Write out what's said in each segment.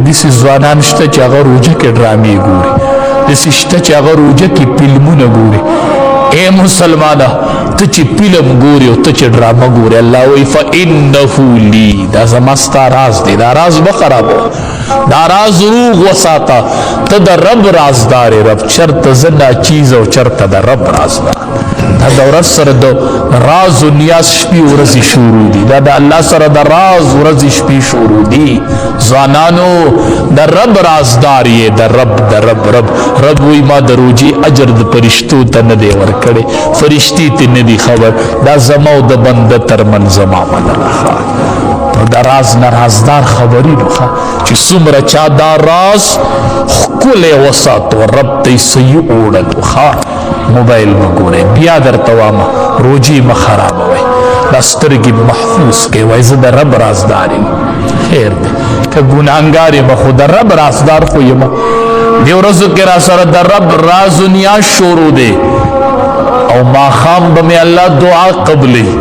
داسې ځوانان شته چې هغه روژه کې ډرامې ګوري، داسې شته چې هغه روژه کې فلمونه ګوري. اے مسلمانه، ته چې فلم ګوري او ته چې ډرامه ګوري، الله وایي فإنه لي، دا زما ستا راز دی، دا راز به خرابوه، دا راز روغ وساته. ته د رب رازدار، رب چرته زه ناچیز او چرته د رب رازدار. دا د ورځ سره د راز و نیاز شپې ورځې شروع دي، دا د الله سره د راز ورځې شپې شروع دي. ځوانانو، د رب رازدار یې، د رب د رب رب رب وی ما د روجي اجر د فرشتو ته نه دی ورکړی، فرشتي ته نه دی خبر، دا زما او د بنده تر منځ معامله ده. نو د راز نه رازدار خبري نو چې څومره چا دا راز ښکلی وساتو، رب ته یې صحیح اوړلو. ښه موبایل مه ګورئ، بیا درته وامه روجې مه خرابوئ، دا سترګې محفوظ کړئ، وایي زه د رب رازدار یم. خیر دی که ګناهګار یم، خو د رب رازدار خو یم. دې ورځو کې را سره د رب راز و نیاز شروع دی، او ماښام به مې الله دعا قبلوي.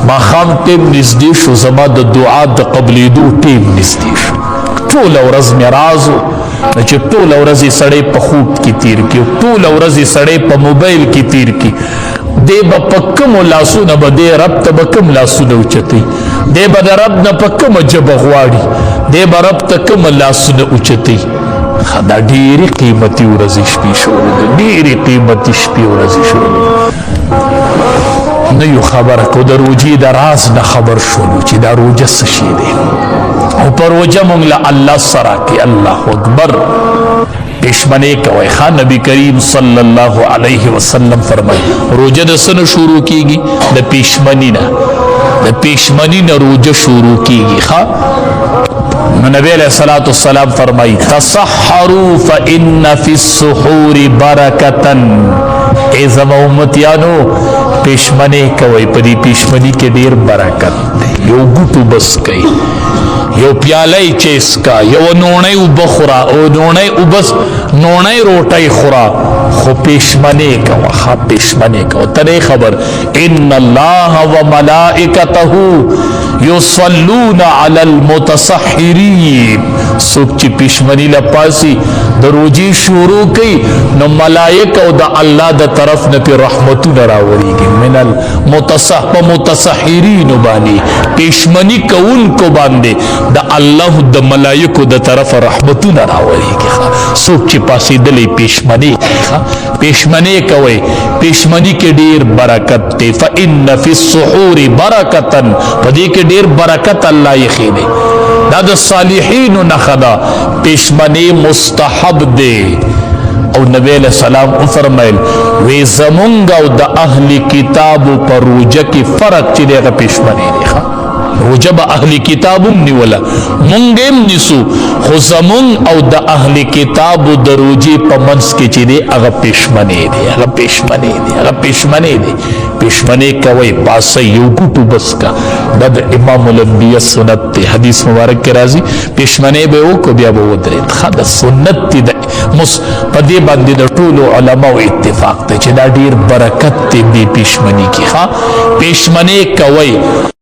ماښام ټیم نږدې شو، زما د دعا د قبلېدو ټیم نږدې شو. ټوله ورځ مې راز و، نو چې ټوله ورځ یې سړی په خوب کې تیر کړي، ټوله ورځ یې سړی په موبایل کې تیر کړي، دی به په کومو لاسونه به دی رب ته به کوم لاسونه اوچتوي، دی به د رب نه په کومه ژبه غواړي، دی به رب ته کوم لاسونه اوچتوي. دا ډېرې قیمتي ورځې شپې شروع دي، ډېرې قیمتي شپې ورځې شروع دي. نه یو خبر کو د روجې د راز نه خبر شولو چې دا روجه څه شی دی، او پر روجه مونږ له الله سره کې. الله اکبر، پښمنه کوي. خان نبی کریم صلی الله علیه وسلم فرمایي روجه د سن شروع کیږي، د پښمنی نه، د پښمنی نه روجه شروع کیږي. ښا نو نبی علیہ الصلوۃ والسلام فرمایي تصحروا فإن فی السحور برکتا. ای زما امتیانو، پښمنه کوي، په دې پښمنی کې ډیر برکت دی. یو ګوټو بس کوي، یو پیاله چیس کا، یو نوڼی وبخورا، او نوڼی وبس، نوڼی روټۍ خورا، خو پښمنه کوه. ښه پښمنه کوه، ته خبر ان الله وملائکته یصلون علی المتصحرین. څوک چې پښمنی لپاسي د روجي شروع کوي، نو ملائک او د الله د طرف نه په رحمتونه راوړيږي. من المتصح په متصحرین باندې، پښمنی کوونکو باندې د الله د ملائکو د طرف رحمتونه راوړيږي. څوک چې پاسېدلې پښمنی، پښمنی کوي، پښمنی کې ډیر برکت دی. فإن فی السحور برکتا، په دې کې ډیر برکت الله یې خېده. دا د صالحینو نښه ده، پښمنی مستحب دی. او نبی علیہ السلام وفرمایل وی زمونږ او د اهل کتابو پر روجه کې فرق چې دغه پښمنی دی. ښه روجه به اهل کتاب هم نیوله، مونږ هم نیسو، خو زمونږ او د اهل کتابو د روجې په منځ کې چې دی هغه پښمنی دی، هغه پښمنی دی، هغه پښمنی دی. پښمنی کوي، پاسه یو ګوټو بس کا. دا د امام الانبیاء سنت دی، حدیث مبارک کې راځي پښمنی به وکړو بیا به ودرېد. ښه د سنت دی، د مس په دې باندې د ټولو علماو اتفاق دی چې دا ډیر برکت دی دې پښمنی کې. ښه پښمنی کوي.